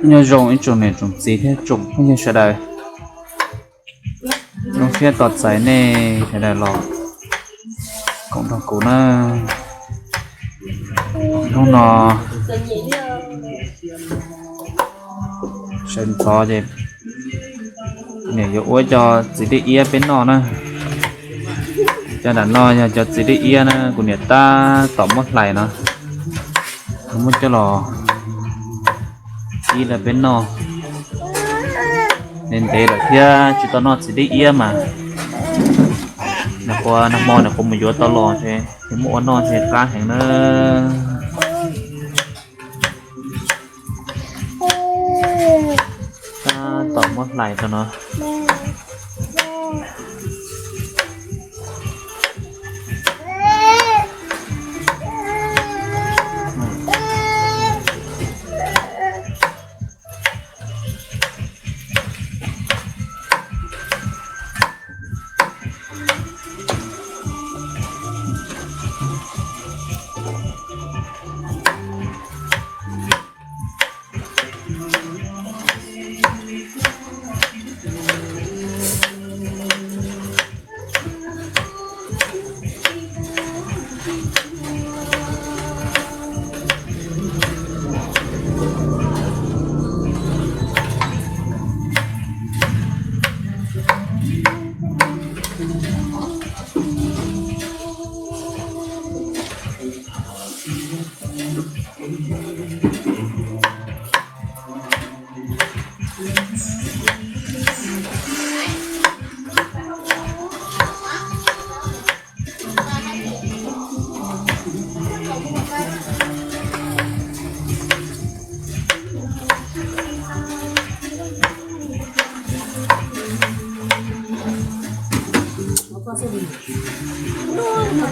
Nyob zoo ib tsoom niam tsoom txiv thiab tsoom phooj ywg sawv daws. Zoo siab tos txais nej sawv daws los koom nrog kuv na. Hnub no sawv ntxov ces niam yuav ua cov txiv dej iab peb noj na. Cov nram no yog cov txiv dej iab na, kuv niam tab tom muab hlais no, muab coj los ib rau peb noj. Ntev ntev lawm thiab tsis tau noj txiv dej iab mas nag hmo nag hmo nws kuv mus yuav tau los ces muab ua noj ces qab heev na. Tab tom muab hlais rau no.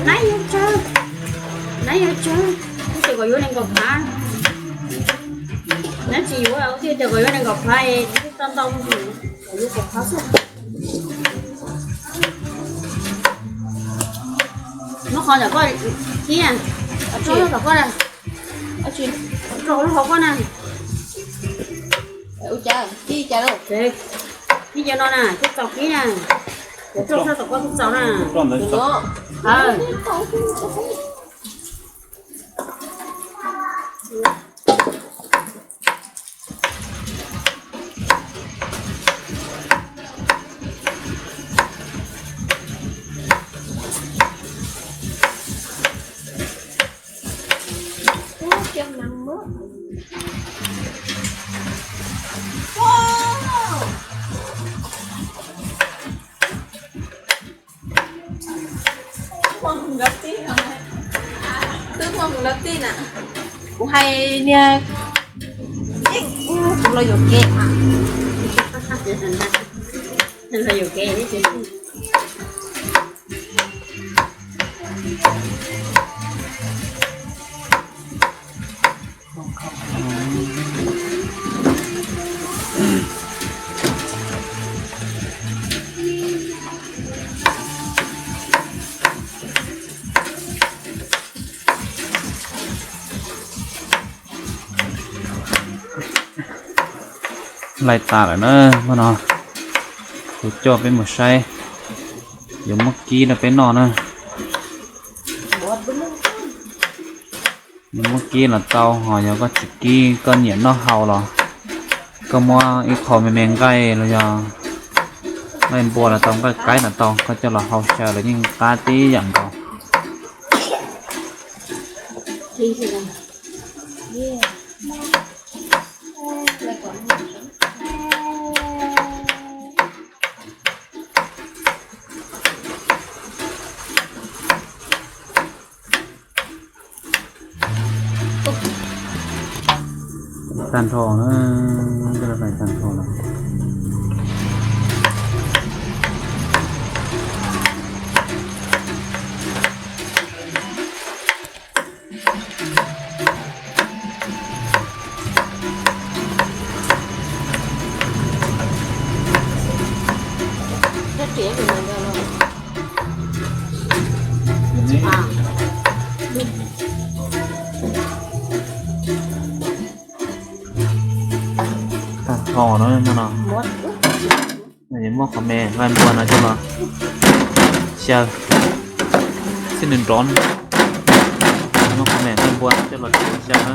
Nab yuav tsawg, nab yuav tsawg, twb tias kom yuav nees nkaum phav, nab tsis yuav, twb tias kom yuav nees nkaum phav, twb tau ntau mus, kom yuav kaum phav xwb. Muab qhov ntawm koj thiab, rau tom koj na, rau lub hauv koj na. Ib co no na, twb txaus kib na, rau sab tom koj twb txaus na. Twb muaj mus lawv tij na, kuv hais niag, kuv los yuam kev, los yuam kev. Laij tas lawm na, hmo no kuv coj peb mus saib, yuav muab kib rau peb noj na. Yuav muab kib los tau, ho yog koj tsis kib, koj nyiam noj hau los koj muab ib qho me me nqaij los yog nqaij npua los tau, nqaij qaib los tau, koj coj los hau xyaw los yeej qab tib yam nkaus. Tag nrho na, tag nrho na. no no no. Muab qhov me nqaij npua no coj los xyaw, xib nws nrov, muab qhov me nqaij npua no coj los xyaw na.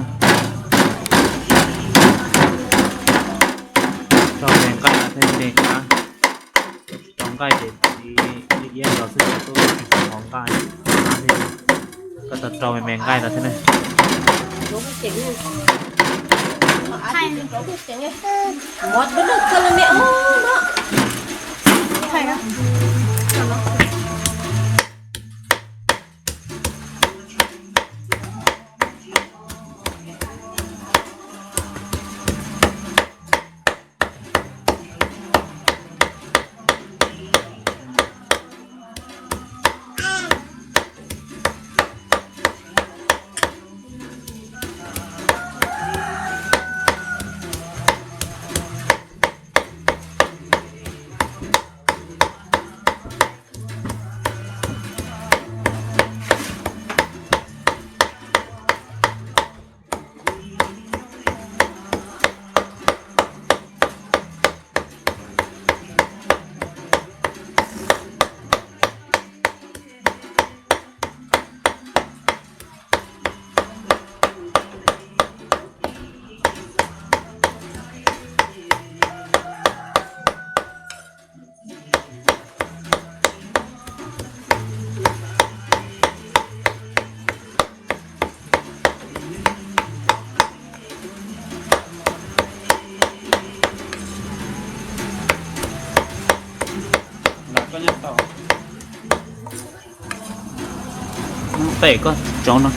Rau me nqaij no thiaj li qab, rau nqaij ces li iab los xwb, tsis tau qhov nqaij, koj tau rau me me nqaij no thiab na. Lub qej koj tsoov no,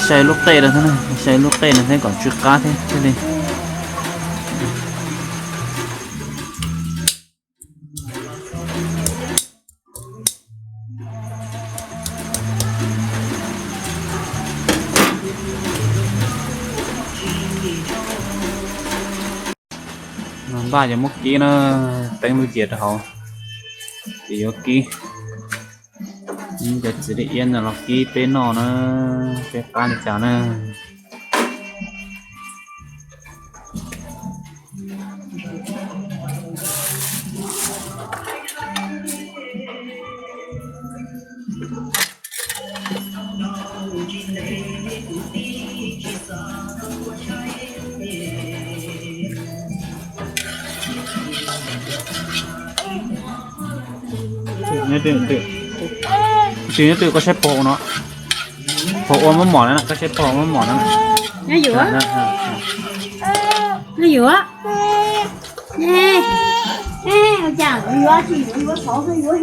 sai lub qej no thiab, sai lub qej no thiab kom tsw qab thiab thiaj li. Npaj yuav muab kib na, teeb lub cias rau hauv ces yuav kib cov txiv dej iab no los kib peb noj na, peb qab li cas na. Tsis nyob twg koj saib puag no, puag ua muab mom na, koj saib puag muab mom na. Nyob yuav, nyob yuav. Ua cas yuav tsis yuav, yuav xov xwb yuav.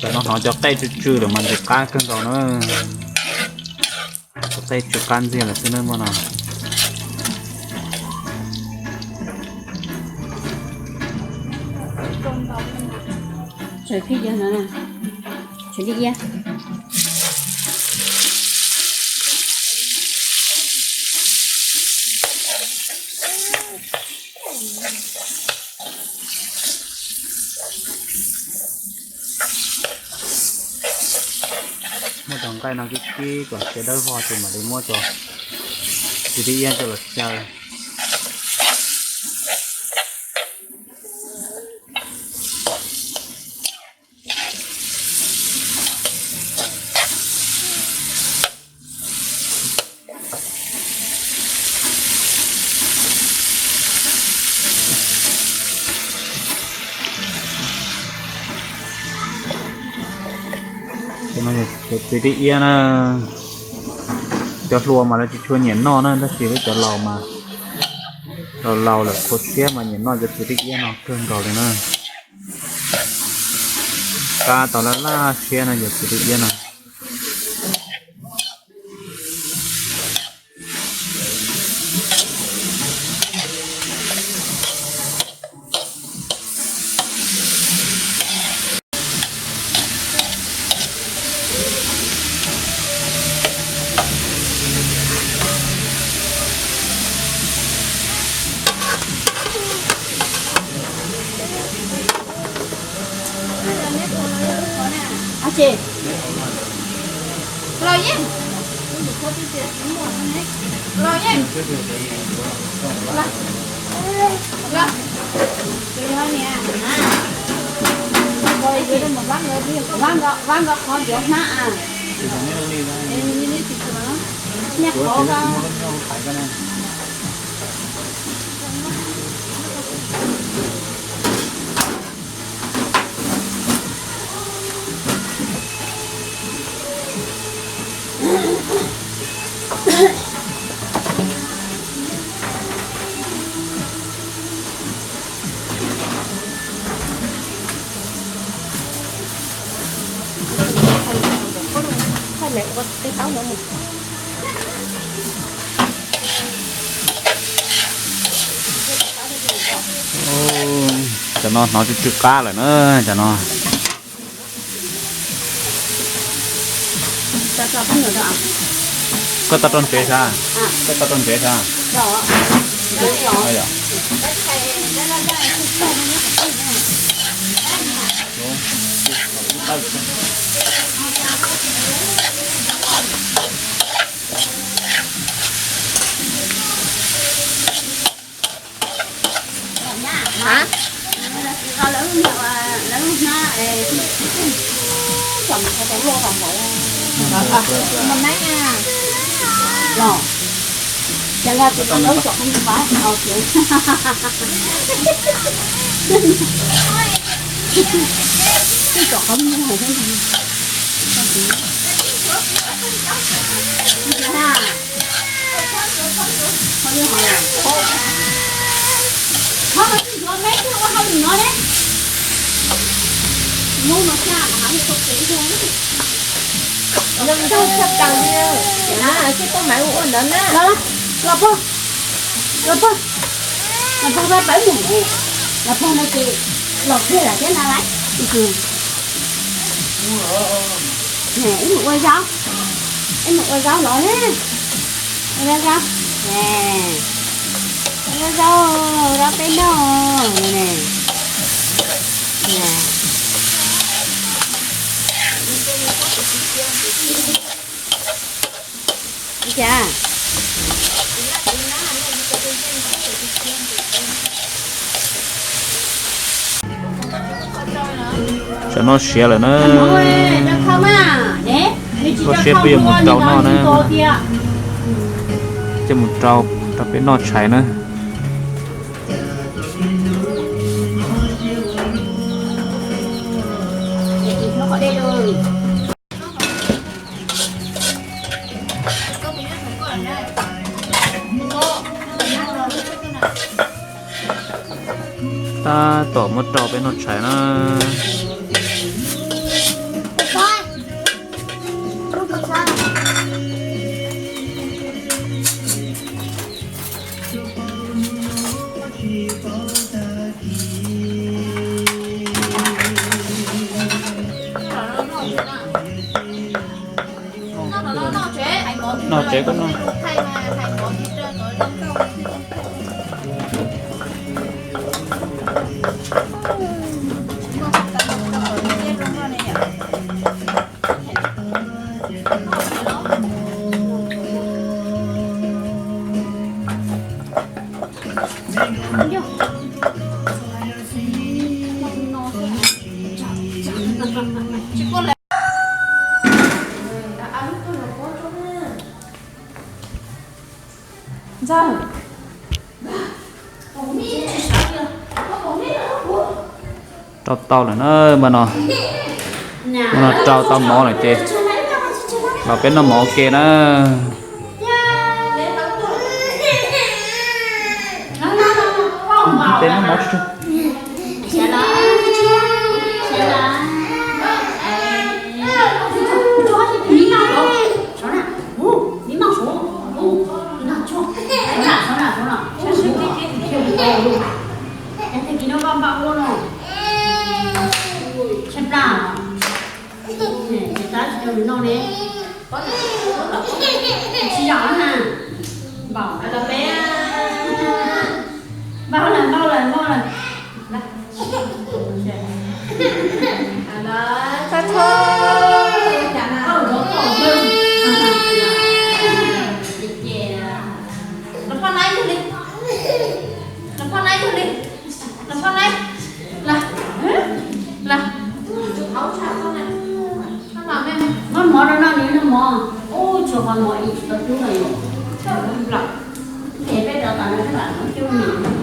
Cov no hnov cov qej tsw tsw lawm mas ntxim qab kawg nkaus na. Cov qej tsw qab ntxiag lawm xwb na muaj no. Muab cov nqaij no kib kib kom siav dawb vog ces mam li muab cov txiv dej iab coj los xyaw. Cov txiv dej iab na, cov hluas mas lawv tsis tshua nyiam noj na, tab sis lub cov laus mas, laus laus lawm khuv siab mas nyiam noj cov txiv dej iab no kawg nkaus li na. Qab tau laj laj siab no cov txiv dej iab no. Los yeej. Los yeej. Los. Los. Tus yog niam. Vaj nkawd qhov ncuav hnab. Niag qhov. Cov no hnov tsw tsw qab lawm na, cov no. Koj tau rau ntsev sav? Koj tau rau ntsev sav? Los pog, los pog, los pog pab pawv mus, los pog no ces los kiag lawm thiab na laiv. Ib mus ua zaub, ib mus ua zaub los na, ua zaub, ua zaub rau peb noj. Cov no siav lawm na. Koj siab peb yuav mus rau noj na. Coj mus rau, rau peb noj tshais na. Tab tom muab rau peb noj tshais na. Noj tsev koj noj. Rau tau lawm na, mas no, mas no rau tau mov lawm ces los peb noj mov ua ke na. Peb noj mov tsis Npau lawm, npau lawm, npau lawm. Txhob txhob.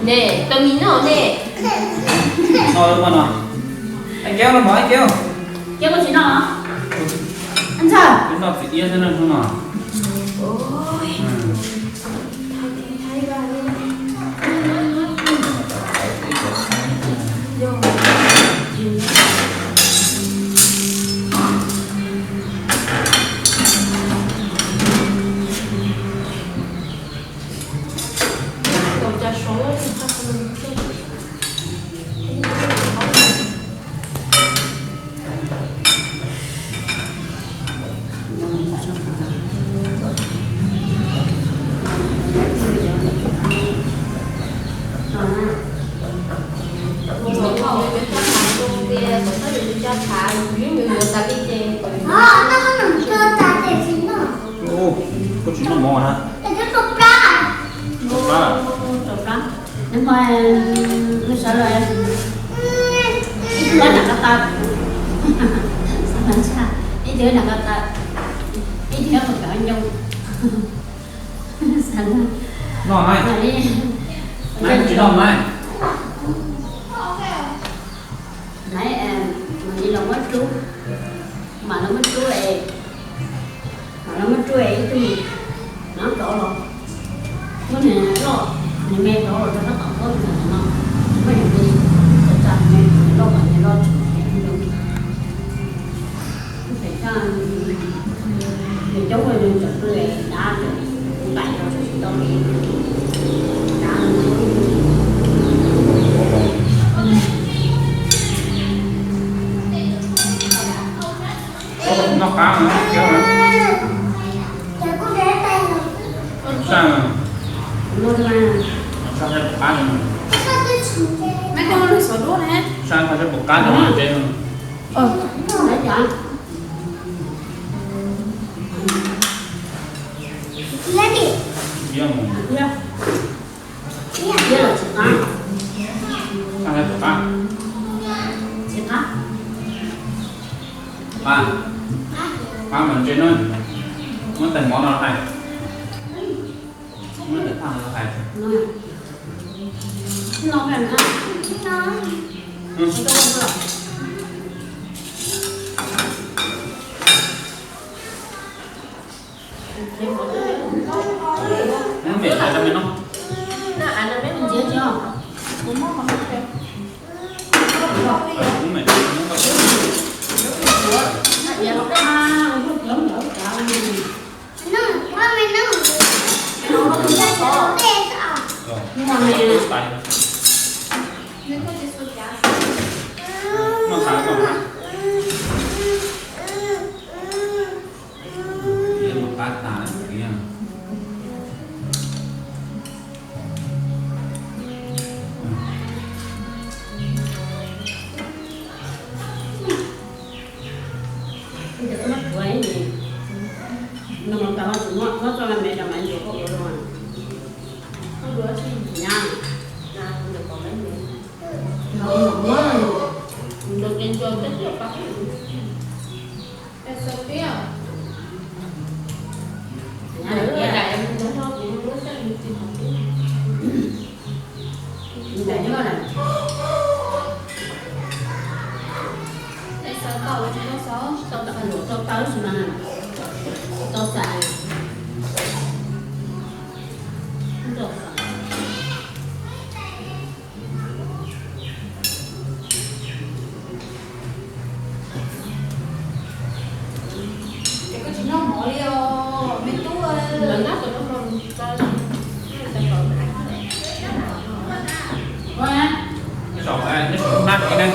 Ne, tau mis noj ne. No, no. Ai Kev, no mov Ai Kev. Kev, koj tsis noj los? Ntxawg. Twb noj txiv iab xwb no hnub no. Ub, koj tsis noj mov hab? Rau plab. Rau plab. Nws mas nws sawv los ib tug nram ko taw, ib tug nram ko taw, ib tug mus cov ncoo. Noj, Maiv, tsis noj Maiv. Maiv, mam li los muab rub, mam los muab rub es, mam los muab rub es ib tug nov rov los, muab nws loj, nws me rov los rau tab tom ntaub ntawm no, muab nws me, tsa nws me loj kom nws loj tshaj nws zoo. Pem toj, nws coob ua nws tseem pw dav, npaim los tsis tau li, dav. Noj qab, saj, saj saib puas qab, saj saib puas qab rau ntses. Saj saib puas qab. Qab, qab mas ntses no, muab tais mov no hais, muab tais phaj no hais. Ces koj tsis noj mov li os, me tub. Neb saum neb saum nab ib neeg.